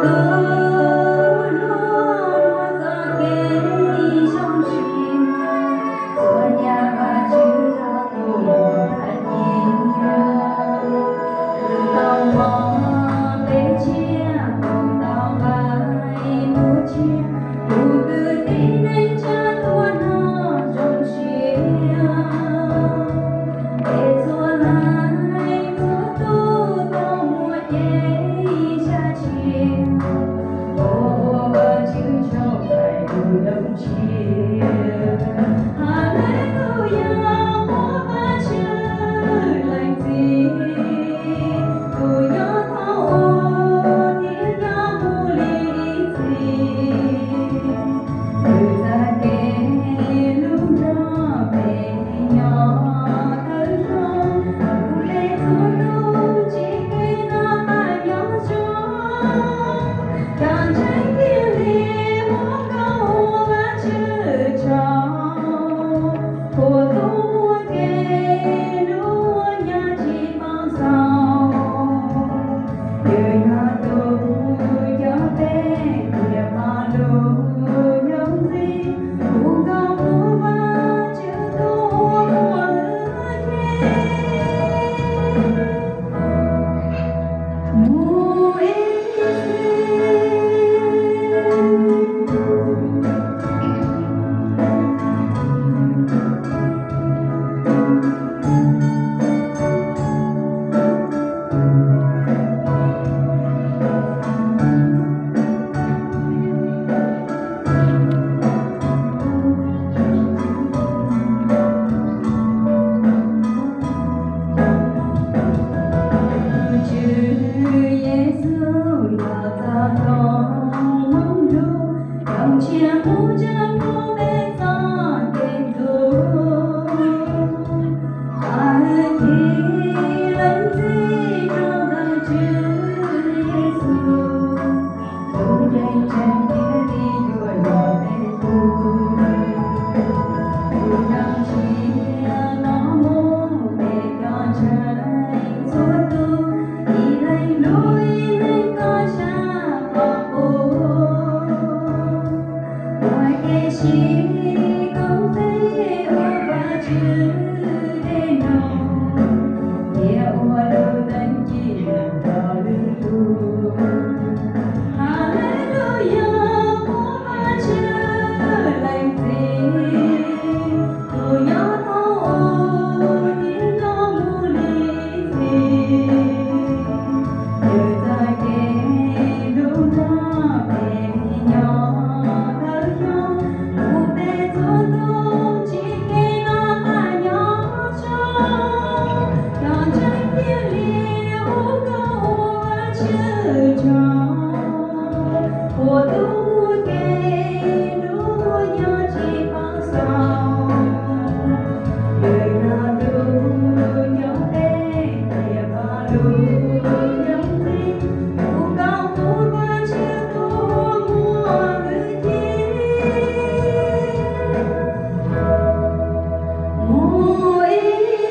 Tus hluas muaj txoj kev zoo siab, txhua yam Vajtswv tau tuaj muab nyiaj. Tus tau mob peb tsiaj, tus tau nqaij tus tsiaj, tus kwv tij neej tsa tuaj noj zoo siab. Peb txhua leej txhua tus tau muaj cev zaj tshiab, ua ua Vajtswv tsaug hais lus zoo siab. Haleluyas, muab Vajtswv lees txim, tus nyob thaum ub thiab nyob mus ib txhis. Nws txoj kev hlub nrog peb nyob tawm zoo, ua peb txhua tus tsis kev noj qab nyob zoo. Cov ntseeg thiaj li muab nkaus ua Vajtswv tsaug, ua tus muaj kev hlub nyob tsis paub xaus. Yus yog tus coj peb tiam pom lub yoov ntxiv, ua nkaus tus Vajtswv tus uas muaj hwj chim. Mus ib txhis. Tus Tswv Yexus yog txoj moo zoo lug, coj nrhiav mus tsa muab peb txoj kev ntxub. Qhov hwj chim lees txim rau ntawm Tswv Yexus, tus ntseeg thiaj li yuav yog peb tug. Tus zoo siab los mus peb cov ntseeg txhua tus, ib leeg hlub ib leeg kom tshaj qhov qub. Muaj kev sib koom tes ua Vajtswv dej num, thiab ua lub teeb ci rau lwm tus. Haleluyas, muab Vajtswv lees txim, tus nyob thaum ub thiab nyob mus ib txhis. Nws txoj kev hlub nrog peb nyob tawm xyoo, ua peb txhua tus tsis kev noj qab nyob zoo. Cov ntseeg thiaj li ua nkaus ua Vajtswv tsaug, ua tus muaj kev hlub nyob tsis paub xaus. Nws yog tus coj peb tiam pom lub yoov ntxiv, ua nkaus ua Vajtswv tus uas muaj hwj chim. Mus ib txhis.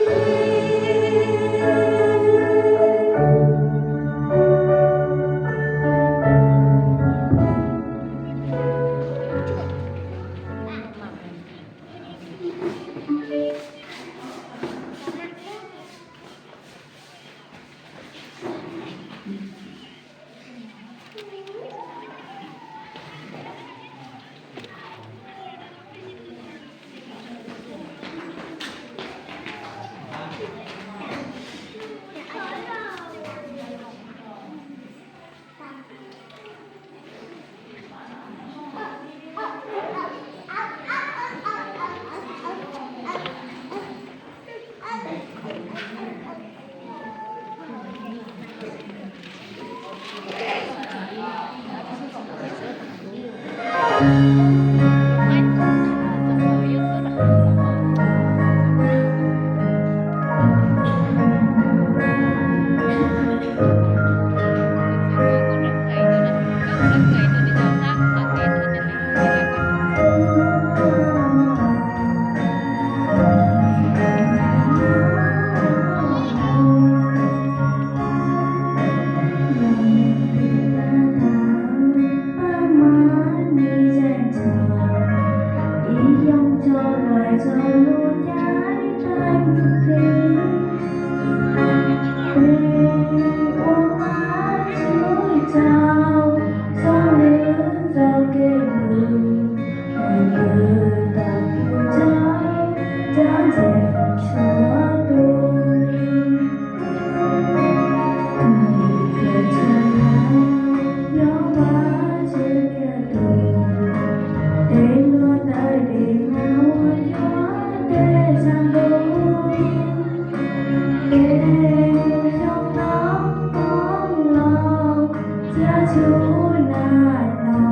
no,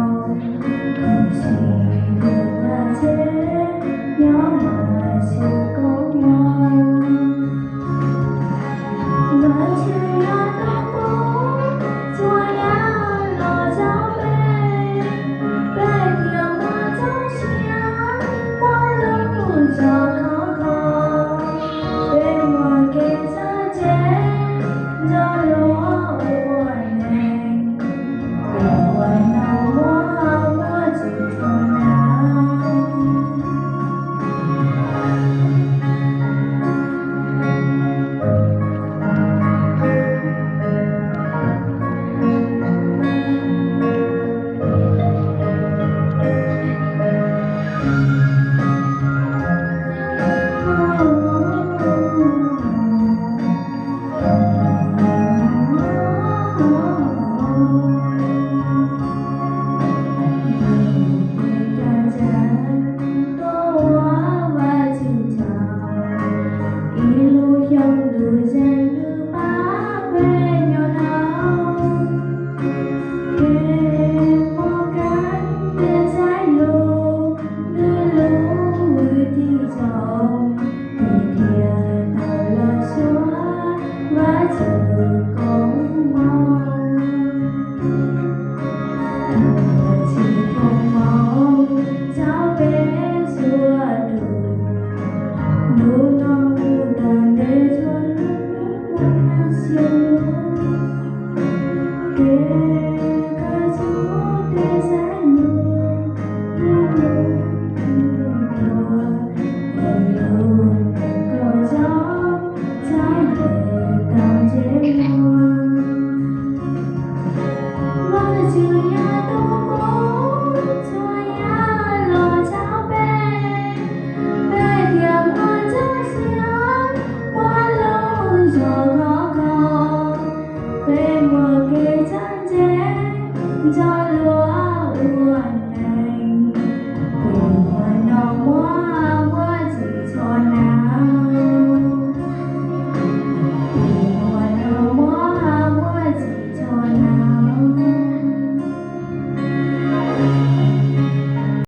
kuv tsis tus vaj tsev nyob mas tsis koob hmoov. Vaj tswv yog tus pub txhua yam los rau peb, peb thiaj muaj txoj sia muaj lub zos khov kho. Peb muaj kev txawj ntse nrog luag ua neej, ua neej muaj hauj muaj tsim txhua na. Ib lub xyoo ntuj zeeg nws pab peb nyob rau kev mog kev peb saib lus, nws lub hwj chim zoo, peb thiaj tau los suav Vajtswv koob hmoov. Vajtswv foom hmoov rau peb txhua tus, hnub no mus tom ntej txhua hnub muaj kaj siab lug. Kev kawm txhua tus saib lus, hnub hnub tuaj, es lub neej koj zov, txhaj le tau ntsej muag. Vajtswv yog tus